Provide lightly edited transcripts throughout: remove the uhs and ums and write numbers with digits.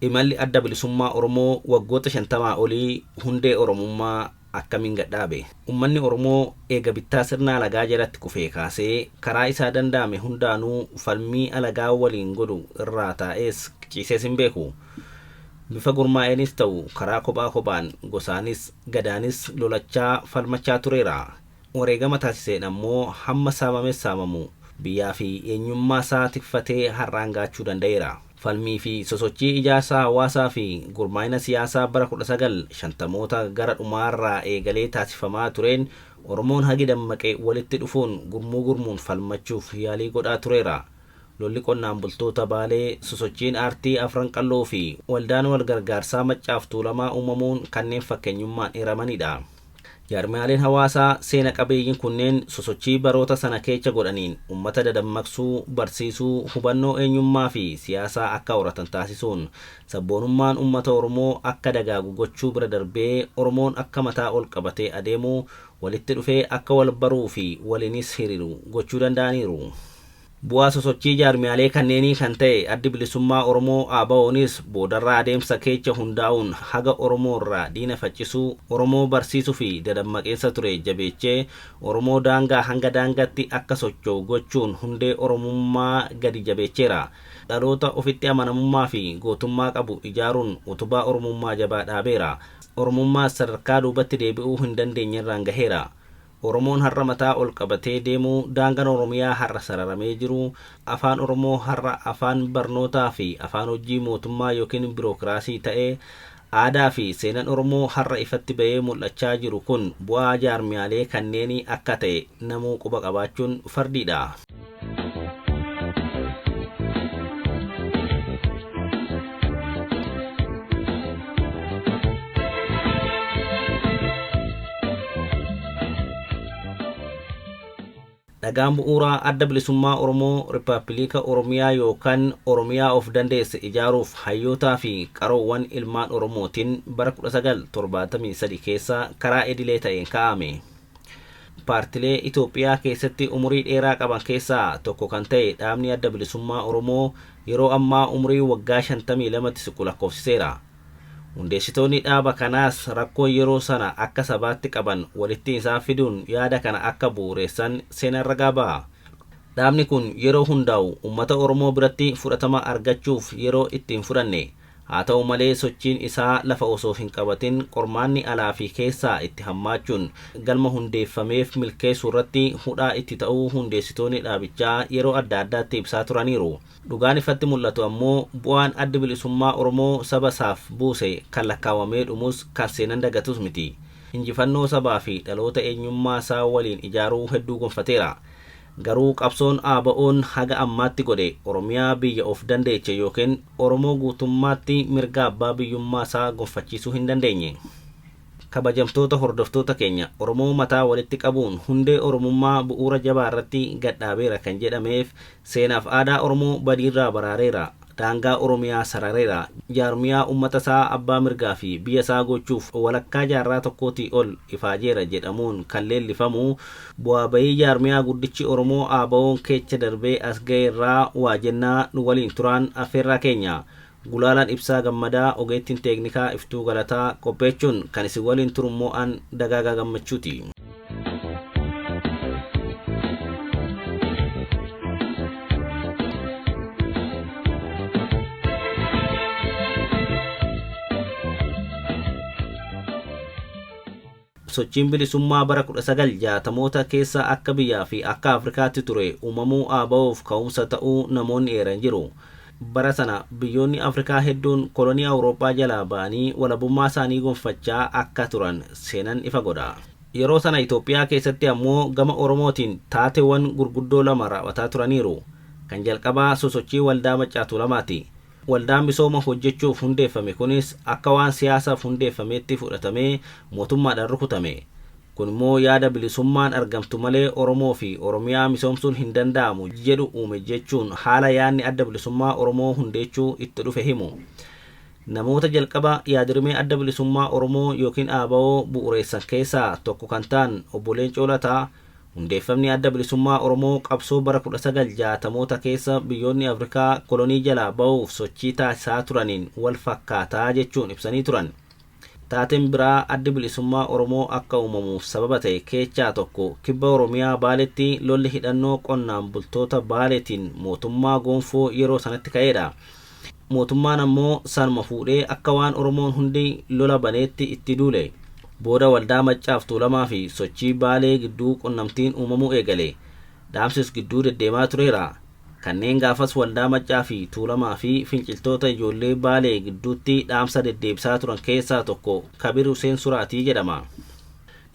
Imalli Adda Bilisummaa Oromoo waggoota shantamaa olii hundee Oromummaa akkamiin gad dhaabe? Ummanni Oromoo eega bittaa sirna alagaa jalatti kufee kaasee karaa isaa danda'ame hundaanuu falmii alagaa waliin godhu irraa taa'ees ciisees hin beeku. Bifa gurmaa'eenis ta'u karaa kophaa kophaan gosaanis, gadaanis lolachaa, falmachaa tureera. Wareegama taasiseen ammoo hamma saamames saamamu biyyaa fi eenyummaa isaa tikfatee har'aan ga'achuu danda'eera. Falmii fi sosochii ijaarsa hawaasaa fi gurmaa'ina siyaasaa bara 1950moota gara dhumaarraa eegalee taasifamaa tureen Oromoon hagi dammaqe walitti dhufuun gurmuu gurmuun falmachuuf yaalii godhaa tureera. Lolli qonnaan bultoota Baalee, sosochiin aartii Afran Qalloo fi waldaan walgargaarsaa Maccaaf Tuulamaa uumamuun kanneen fakkeenyummaan eeramanidha. Jaarmiyaaleen hawaasaa seena qabeeyyiin kunneen sosochii baroota sana keecha godhaniin ummata dadammaqsuu, barsiisuu, hubannoo eenyummaa fi siyaasaa akka horatan taasisuun sabboonummaan ummata Oromoo akka dagaagu gochuu bira darbee Oromoon akka mataa ol qabatee adeemu, walitti dhufee akka wal baruu fi waliinis hiriiru gochuu danda'aniiru. Bu'aa sosochii jaarmiyaalee kanneenii kan ta'e Addi Bilisummaa Oromoo, ABOnis, boodarra adeemsa keecha hundaa'uun haga Oromoorraa diina faccisuu, Oromoo barsiisuu fi dadammaqiinsa ture jabeechee Oromoo daangaa hanga daangatti akka socho'u gochuun hundee Oromummaa gadi jabeecheera. Dhaloota ofitti amanamummaa fi gootummaa qabu ijaaruun utubaa Oromummaa jabaa dhaabeera. Oromummaas sadarkaa duubatti deebi'uu hin dandeenyerraan gaheera. Oromoon har'a mataa ol qabatee deemu, daangaan Oromiyaa har'a sararamee jiru, Afaan Oromoo har'a afaan barnootaa fi afaan hojii mootummaa ykn birookiraasii ta'e, aadaa fi seenan Oromoo har'a ifatti ba'ee mul'achaa jiru kun bu'aa jaarmiyaalee kanneenii akka ta'e namuu quba qabaachuun fardiidha. Dhagaan bu'uuraa Adda Bilisummaa Oromoo Rippabiliika Oromiyaa yookaan Oromiyaa of dandeesse ijaaruuf hayyootaa fi qaroowwan ilmaan Oromootiin bara 1973 keessa karaa idilee ta'een kaa'ame. Paartilee Itoophiyaa keessatti umurii dheeraa qaban keessaa tokko kan ta'e dhaabni Adda Bilisummaa Oromoo yeroo ammaa umurii waggaa 52tti siqu lakkoofsiseera. Hundeessitoonni dhaaba kanaas rakkoo yeroo sana akka sabaatti qaban walitti isaan fiduun yaada kana akka bu'uureessan seenaan ragaa baha. Dhaabni kun yeroo hundaa'u ummata Oromoo biratti fudhatama argachuuf yeroo itti hin fudhanne. Haa ta'u malee sochiin isaa lafa osoo hin qabatin qormaanni alaa fi keessaa itti hammaachuun galma hundeeffameef milkeessuurratti hudhaa itti ta'uu hundeessitoonni dhaabichaa yeroo adda addaatti ibsaa turaniiru. Dhugaan ifatti mul'atu ammoo bu'aan Addi Bilisummaa Oromoo saba isaaf buuse kan lakkaawamee dhumus kan seenan dagatus miti. Injifannoo sabaa fi dhaloota eenyummaa isaa waliin ijaaruu hedduu gonfateera. Garuu qabsoon ABOn haga ammaatti godhe Oromiyaa biyya of dandeeche ykn Oromoo guutummaatti mirga abbaa biyyummaa isaa gonfachiisuu hin dandeenye. Kabajamtoota hordoftoota keenya, Oromoo mataa walitti qabuun hundee Oromummaa bu'uura jabaarratti gad dhaabeera kan jedhameef seenaaf aadaa Oromoo badiirraa baraareera, daangaa Oromiyaa sarareera, jaarmiyaa ummatasaa abbaa mirgaa fi biyya isaa gochuuf walakkaa jaarraa tokkootii ol ifaajeera jedhamuun kan leellifamu bu'aa bayii jaarmiyaa guddichi Oromoo ABOn keecha darbee as ga'eerraa waa jennaa nu waliin turaan affeerraa keenya. Gulaalaan Ibsaa Gammadaa, ogeettiin teeknikaa Iftuu Galataa, qopheechuun kan isin waliin turu immoo an Dagaagaa Gammachuuti. Sochiin bilisummaa bara 1960moota keessa akka biyyaa fi akka Afrikaatti ture uumamuu ABOf ka'umsa ta'uu namoonni eeran jiru. Bara sana biyyoonni Afrikaa hedduun kolonii Awurooppaa jalaa ba'anii walabummaa isaanii gonfachaa akka turan seenan ifa godha. Yeroo sana Itoophiyaa keessatti ammoo gama Oromootiin taateewwan gurguddoo lama raaw'ataa turaniiru. Kan jalqabaa sosochii Waldaa Maccaa Tuulamaati. Waldaan misooma hojjechuuf hundeeffame kunis akka waan siyaasaaf hundeeffameetti fudhatamee mootummaadhaan rukutame. Kun immoo yaada bilisummaan argamtu malee Oromoo fi Oromiyaa misoomsuun hin danda'amu jedhu uume jechuun haala yaadni Adda Bilisummaa Oromoo hundeechuu itti dhufe himu. Namoota jalqaba yaadrimee Adda Bilisummaa Oromoo ykn ABO bu'ureessan keessaa tokko kan ta'an Obbo Leencoo Lataa, Hundeeffamni Adda Bilisummaa Oromoo qabsoo bara 1960moota keessa biyyoonni Afrikaa kolonii jalaa ba'uuf sochii taasisaa turaniin wal fakkaataa jechuun ibsanii turan. Taateen biraa Addi Bilisummaa Oromoo akka uumamuuf sababa ta'e keechaa tokko kibba Oromiyaa Baaletti lolli hidhannoo qonnaan bultoota Baaleetiin mootummaa gonfoo yeroo sanatti ka'eedha. Mootummaan ammoo sanuma fuudhee akka waan Oromoon hundi lola baneetti itti duule. Booda waldaa Maccaaf Tuulamaa fi sochii Baalee gidduu qunnamtiin uumamuu eegale. Dhaamsis gidduu deddeemaa tureera. Kanneen gaafas waldaa Maccaa fi Tuulamaa fi finciltoota ijoollee Baalee gidduutti dhaamsa deddeebisaa turan keessaa tokko Kabir Huseen Suraatii jedhama.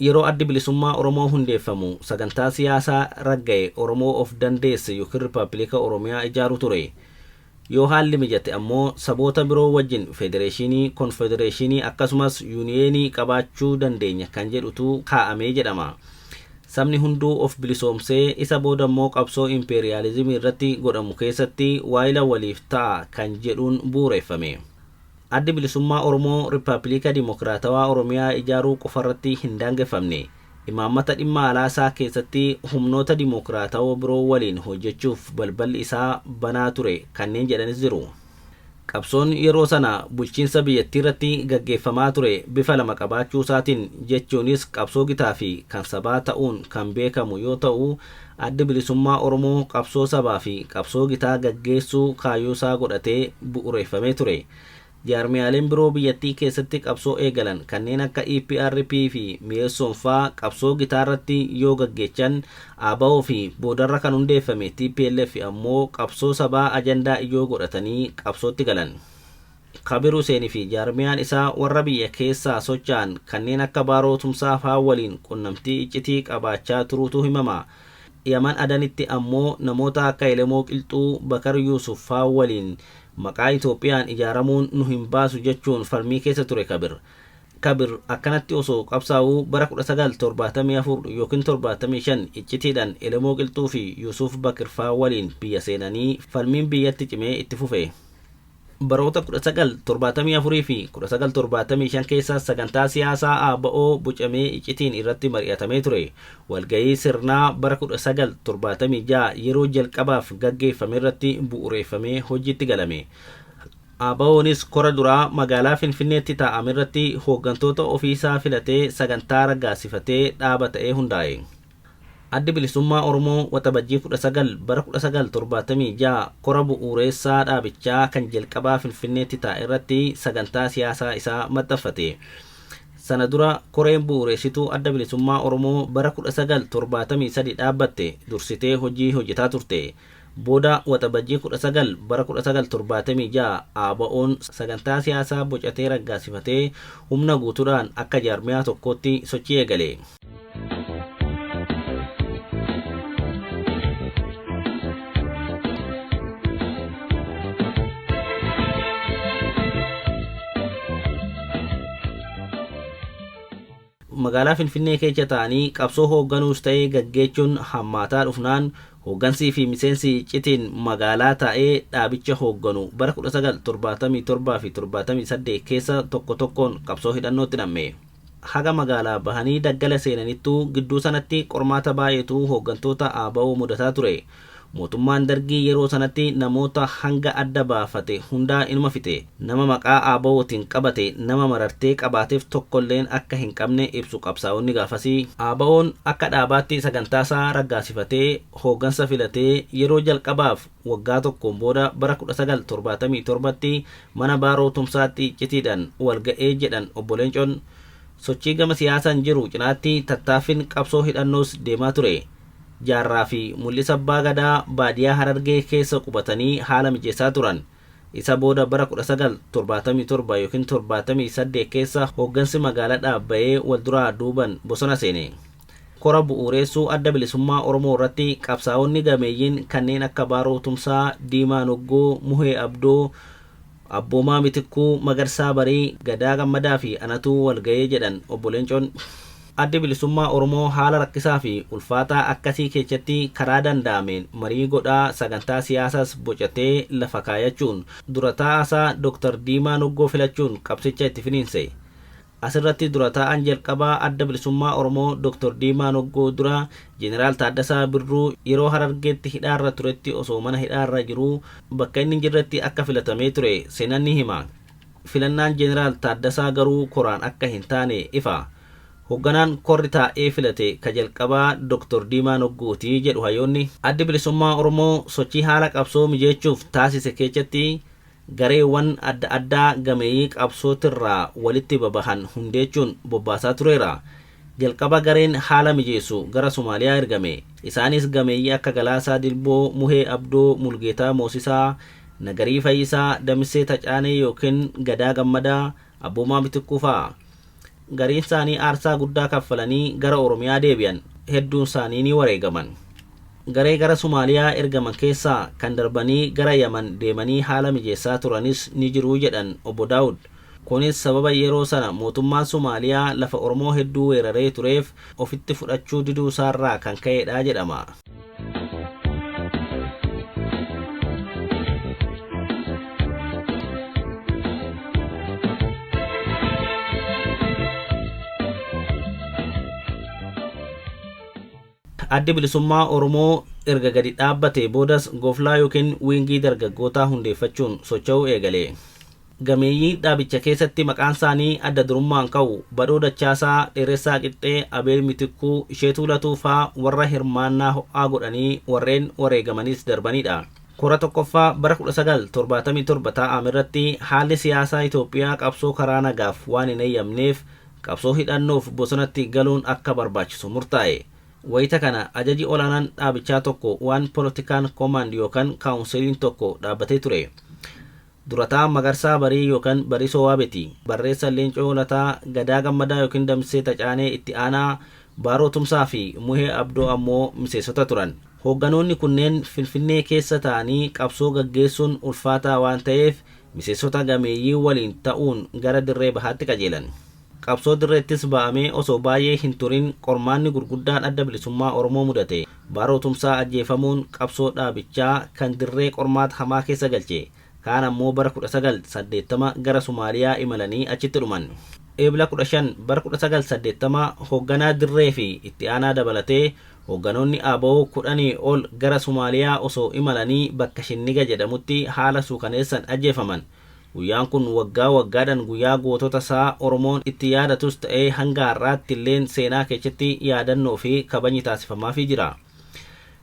Yeroo Addi Bilisummaa Oromoo hundeeffamu sagantaa siyaasaa ragga'e Oromoo of dandeesse yookiin Rippaabilika Oromiyaa ijaaru ture. Yoo haalli mijate ammoo saboota biroo wajjin federeeshinii, konfedereeshinii akkasumas yuuniyeenii qabaachuu dandeenya kan jedhutu kaa'amee jedhama. Sabni hunduu of bilisoomsee isa booda immoo qabsoo impeeriyaalizimii irratti godhamu keessatti waayila waliif ta'a kan jedhuun bu'uureffame. Addi Bilisummaa Oromoo Rippaabilika Dimokiraatawaa Oromiyaa ijaaruu qofarratti hin daangeffamne. Imaammata dhimma alaa isaa keessatti humnoota dimokiraatawoo biroo waliin hojjechuuf balballi isaa banaa ture kanneen jedhanis jiru. Qabsoon yeroo sana bulchiinsa biyyattii irratti gaggeeffamaa ture bifa lama qabaachuu isaatiin, jechuunis qabsoo gitaa fi kan sabaa ta'uun kan beekamu yoo ta'u, Addi Bilisummaa Oromoo qabsoo sabaa fi qabsoo gitaa gaggeessuu kaayyoo isaa godhatee bu'uureffamee ture. Jaarmiyaaleen biroo biyyattii keessatti qabsoo eegalan kanneen akka EPRP fi Mi'eessoon faa qabsoo gitaa irratti yoo gaggeechan, ABO fi boodarra kan hundeeffame tplf ammoo qabsoo sabaa ajandaa ijoo godhatanii qabsootti galan. Kabir Huseen fi jaarmiyaan isaa warra biyya keessaa socho'an kanneen akka Baaroo Tumsaa faa waliin qunnamtii iccitii qabaachaa turuutu himama. Yaman Adanitti ammoo namoota akka Elemoo Qilxuu, Bakar Yuusuf faa waliin maqaa Itoophiyaan ijaaramuun nu hin baasu jechuun falmii keessa ture Kabir. Kabir akkanatti osoo qabsaa'uu bara 1974 yookiin 75 iccitiidhaan Elemoo Qilxuu fi Yuusuf Bakir faa waliin biyya seenanii falmiin biyyatti cimee itti fufe. Baroota 1974 fi 1975 keessa sagantaa siyaasaa ABO bocamee iccitiin irratti mari'atamee ture. Walgahii sirnaa bara 1976 yeroo jalqabaaf gaggeeffame irratti bu'uureffamee hojiitti galame. ABOnis kora duraa magaalaa Finfinneetti taa'ame irratti hooggantoota ofiisaa filatee sagantaa raggaasifatee dhaaba ta'ee hundaa'e. Addi Bilisummaa Oromoo Waxabajjii 19 bara 1976 kora bu'uureessaa dhaabichaa kan jalqabaa Finfinneetti taa'e irratti sagantaa siyaasaa isaa maxxanfate. Sana dura koreen bu'uureessituu Adda Bilisummaa Oromoo bara 1973 dhaabbatte dursitee hojii hojjetaa turte. Booda Waxabajjii 19 bara 1976 ABO'n sagantaa siyaasaa bocatee raggaasifatee humna guutuudhaan akka jaarmiyaa tokkootti sochii eegale. Magaalaa Finfinnee keessa ta'anii qabsoo hoogganuus ta'ee gaggeechuun hammaataa dhufnaan hooggansii fi miseensi iccitiin magaalaa taa'ee dhaabicha hoogganu bara 1977 fi 78 keessa tokko tokkoon qabsoo hidhannootti namme. Haga magaalaa bahanii daggala seenanittuu gidduu sanatti qormaata baay'eetu hooggantoota ABO mudataa ture. Mootummaan Dargii yeroo sanatti namoota hanga adda baafate hundaa inuma fixe. Nama maqaa ABOtiin qabate nama marartee qabaateef tokkolleen akka hin qabne ibsu qabsaa'onni gaafasii. ABOn akka dhaabaatti sagantaasaa raggaasifatee hooggansa filatee yeroo jalqabaaf waggaa tokkoon booda bara 1977tti mana Baaroo Tumsaatti iccitiidhaan walga'ee jedhan obbo Leencoon. Sochii gama siyaasaan jiru cinaatti tattaaffiin qabsoo hidhannoos deemaa ture. Jaarraa fi Mul'isa Abbaa Gadaa baadiyaa Harargee keessa qubatanii haala mijeessaa turan. Isa booda bara 1977 yookiin 78 keessa hooggansi magaalaa dhaabba'ee wal duraa duuban bosona seene. Kora bu'uureessuu Adda Bilisummaa Oromoo irratti qabsaa'onni gameeyyiin kanneen akka Baaroo Tumsaa, Diimaa Noggoo, Muhee Abdoo, Abboomaa Mitikkuu, Magarsaa Barii, Gadaa Gammadaa fi anatu walga'ee jedhan obbo Leencoon. Addi Bilisummaa Oromoo haala rakkisaa fi ulfaataa akkasii keessatti karaa danda'ameen marii godhaa sagantaa siyaasaas bocatee lafa kaayachuun dura taa'aasaa Dr. Diimaa Noggoo filachuun qabsicha itti finiinse. Asirratti dura taa'aan jalqabaa Adda Bilisummaa Oromoo Dr. Diimaa Noggoo dura Jeneraal Taaddasaa Birruu yeroo Harargeetti hidhaarra turetti osoo mana hidhaarra jiruu bakka inni hin jirretti akka filatamee ture seenaan ni hima. Filannaan Jeneraal Taaddasaa garuu koraan akka hin taane ifa. Hoogganaan korri taa'ee filate ka jalqabaa Dr. Diimaa Noggooti jedhu hayyoonni. Addi Bilisummaa Oromoo sochii haala qabsoo mijeechuuf taasise keessatti gareewwan adda addaa gameeyyii qabsootirraa walitti babahan hundeechuun bobbaasaa tureera. Jalqaba gareen haala mijeessu gara Somaaliyaa ergame. Isaanis gameeyyii akka Galaasaa Dilboo, Muhee Abdoo, Mulgeetaa Moosisaa, Nagarii Fayyisaa, Damisee Tacaanee yookiin Gadaa Gammadaa, Abboomaa Mitikkuu fa'a. Gariin isaanii aarsaa guddaa kaffalanii gara Oromiyaa deebi'an. Hedduun isaanii ni wareegaman. Garee gara Somaaliyaa ergaman keessaa kan darbanii gara Yaman deemanii haala mijeessaa turanis ni jiru jedhan obbo Daawud. Kunis sababa yeroo sana mootummaan Somaaliyaa lafa Oromoo hedduu weeraree tureef ofitti fudhachuu diduu isaarraa kan ka'edha jedhama. Addi Bilisummaa Oromoo erga gadi dhaabbatee boodas goflaa yookiin wiingii dargaggootaa hundeeffachuun socho'uu eegale. Gameeyyii dhaabicha keessatti maqaan isaanii adda durummaan ka'u Badhoo Dachaasaa, Dheeressaa Qixxee, Abeel Mitikkuu, Isheetuu Latuu fa'aa warra hirmaannaa ho'aa godhanii warreen wareegamanis darbanidha. Kora tokkoffaa bara 1977 taa'ame irratti haalli siyaasaa Itoophiyaa qabsoo karaa nagaaf waan hin eeyyamneef qabsoo hidhannoof bosonatti galuun akka barbaachisu murtaa'e. Wayita kana ajaji olaanaan dhaabichaa tokko waan Politikaan Command yookaan kaawunsiliin tokko dhaabbatee ture. Durataa Magarsaa Barii yookaan Barisoo Waabeti, barreessa Leencoo Lataa, Gadaa Gammadaa yookiin Damsee Tacaanee itti aanaa, Baaroo Tumsaa fi Muhee Abdoo ammoo miseensota turan. Hoogganoonni kunneen Finfinnee keessa ta'anii qabsoo gaggeessuun ulfaataa waan ta'eef miseensota gameeyyii waliin ta'uun gara dirree bahaatti qajeelan. Qabsoo dirreettis ba'amee osoo baay'ee hin turin qormaanni gurguddaan Adda Bilisummaa Oromoo mudate. Baaroo Tumsaa ajjeefamuun qabsoo dhaabichaa kan dirree qormaata hamaa keessa galche. Kaan ammoo bara 1980 gara Somaaliyaa imalanii achitti dhuman. Eebla 15 bara 1980 hoogganaa dirree fi itti aanaa dabalatee hoogganoonni ABO 10 ol gara Somaaliyaa osoo imalanii bakka Shinniga jedhamutti haala suukaneessan ajjeefaman. Guyyaan kun waggaa waggaadhaan guyyaa gootota isaa Oromoon itti yaadatus ta'ee hanga har'aatti illeen seenaa keessatti yaadannoo fi kabajni taasifamaafii jira.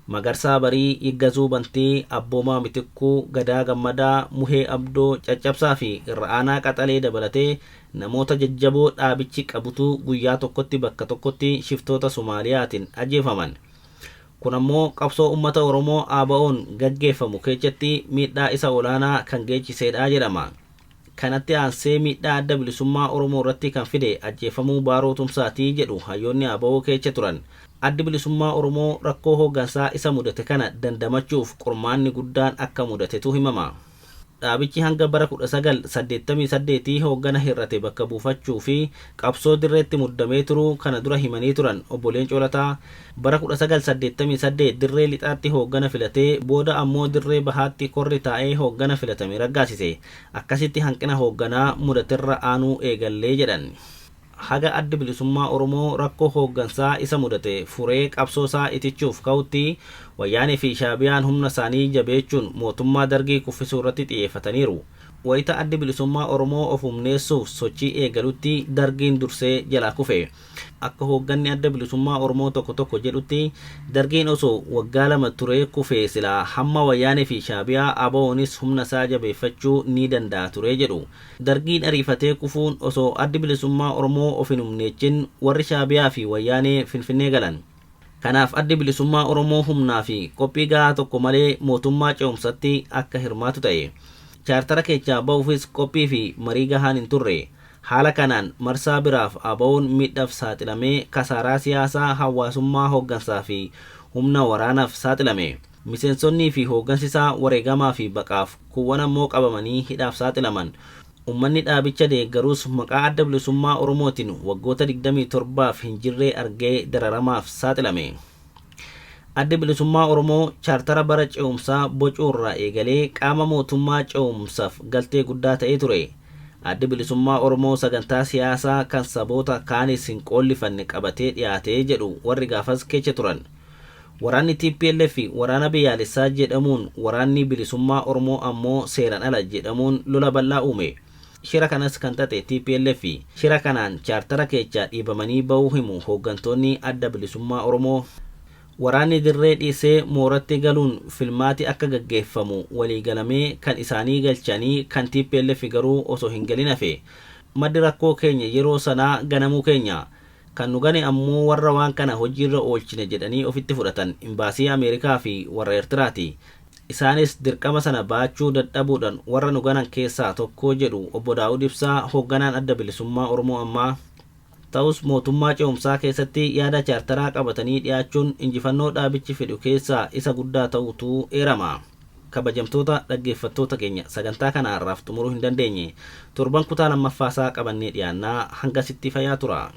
Magarsaa Barii, Yiggazuu Bantii, Abboomaa Mitikkuu, Gadaa Gammadaa, Muhee Abdoo, Caccabsaa fi Irra-aanaa Qaxalee dabalatee namoota jajjaboo dhaabichi qabutu guyyaa tokkotti bakka tokkotti shiftoota Somaaliyaatiin ajjeefaman. Kun ammoo qabsoo uummata Oromoo ABO'n gaggeeffamu keessatti miidhaa isa olaanaa kan geessisedha jedhama. Kanatti aansee miidhaa Adda Bilisummaa Oromoo irratti kan fide ajjeefamuu Baaroo Tumsaatii jedhu hayyoonni ABO keessa turan. Addi Bilisummaa Oromoo rakkoo hooggansaa isa mudate kana dandamachuuf qormaanni guddaan akka mudatetu himama. Dhaabichi hanga bara 1988 hooggana hir'ate bakka buufachuu fi qabsoo dirreetti muddamee turuu kana dura himanii turan obbo Leencoo Lataa. Bara 1988 dirree lixaatti hooggana filatee booda ammoo dirree bahaatti korri taa'ee hooggana filatame raggaasise. Akkasitti hanqina hoogganaa mudaterra aanuu eegallee jedhan. Haga Addi Bilisummaa Oromoo rakkoo hooggansaa isa mudate furee qabsoo isaa itichuuf ka'utti Wayyaanee fi Shaabiyaan humna isaanii jabeechuun mootummaa Dargii kuffisuu irratti xiyyeeffataniiru. Wayita Addi Bilisummaa Oromoo of humneessuuf sochii eegalutti Dargiin dursee jalaa kufe. Akka hoogganni Adda Bilisummaa Oromoo tokko tokko jedhutti Dargiin osoo waggaa 2 turee kufee silaa hamma Wayyaanee fi Shaabiyaa ABO'nis humna isaa jabeeffachuu ni danda'a ture jedhu. Dargiin ariifatee kufuun osoo Addi Bilisummaa Oromoo of hin humneechin warri Shaabiyaa fi Wayyaanee Finfinnee galan. Kanaaf Addi Bilisummaa Oromoo humnaa fi qophii gahaa tokko malee mootummaa ce'umsatti akka hirmaatu ta'e. Chaartara keessaa ba'uufis qophii fi marii gahaan hin turre. Haala kanaan marsaa biraaf ABO'n miidhaaf saaxilamee kasaaraa siyaasaa, hawaasummaa, hooggansaa fi humna waraanaaf saaxilame. Miseensonnii fi hooggansi isaa wareegamaa fi baqaaf kuuwwan ammoo qabamanii hidhaaf saaxilaman. Uummanni dhaabicha deeggarus maqaa Adda Bilisummaa Oromootiin waggoota 27 hin jirree argee dararamaaf saaxilame. Addi Bilisummaa Oromoo chaartara bara ce'umsaa bocuurraa eegalee qaama mootummaa ce'umsaaf galtee guddaa ta'ee ture. Addi Bilisummaa Oromoo sagantaa siyaasaa kan saboota kaanis hin qoollifanne qabatee dhiyaatee jedhu warri gaafas keessa turan. Waraanni TPLF waraana biyyaalessaa jedhamuun, waraanni bilisummaa Oromoo ammoo seeraan ala jedhamuun lola bal'aa uume. Shira kanas kan xaxe TPLF. Shira kanaan chaartara keechaa dhiibamanii ba'uu himu hooggantoonni Adda Bilisummaa Oromoo. Waraanni dirree dhiisee mooratti galuun filmaati akka gaggeeffamu waliigalamee kan isaanii galchanii kan TPLF garuu osoo hin galin hafe. Maddi rakkoo keenya yeroo sanaa ganamuu keenya. Kan nu gane ammoo warra waan kana hojiirra oolchine jedhanii ofitti fudhatan imbaasii Ameerikaa fi warra Eertiraati. Isaanis dirqama sana baachuu dadhabuudhaan warra nu ganan keessaa tokko jedhu obbo Daawud Ibsaa, hoogganaan Adda Bilisummaa Oromoo ammaa. Ta'us mootummaa ce'umsaa keessatti yaada chaartaraa qabatanii dhiyaachuun injifannoo dhaabichi fedhu keessaa isa guddaa ta'utu eerama. Kabajamtoota dhaggeeffattoota keenya, sagantaa kana har'aaf xumuruu hin dandeenye. Torban kutaa lammaffaasaa qabannee dhiyaannaa, hangasitti fayyaa tura.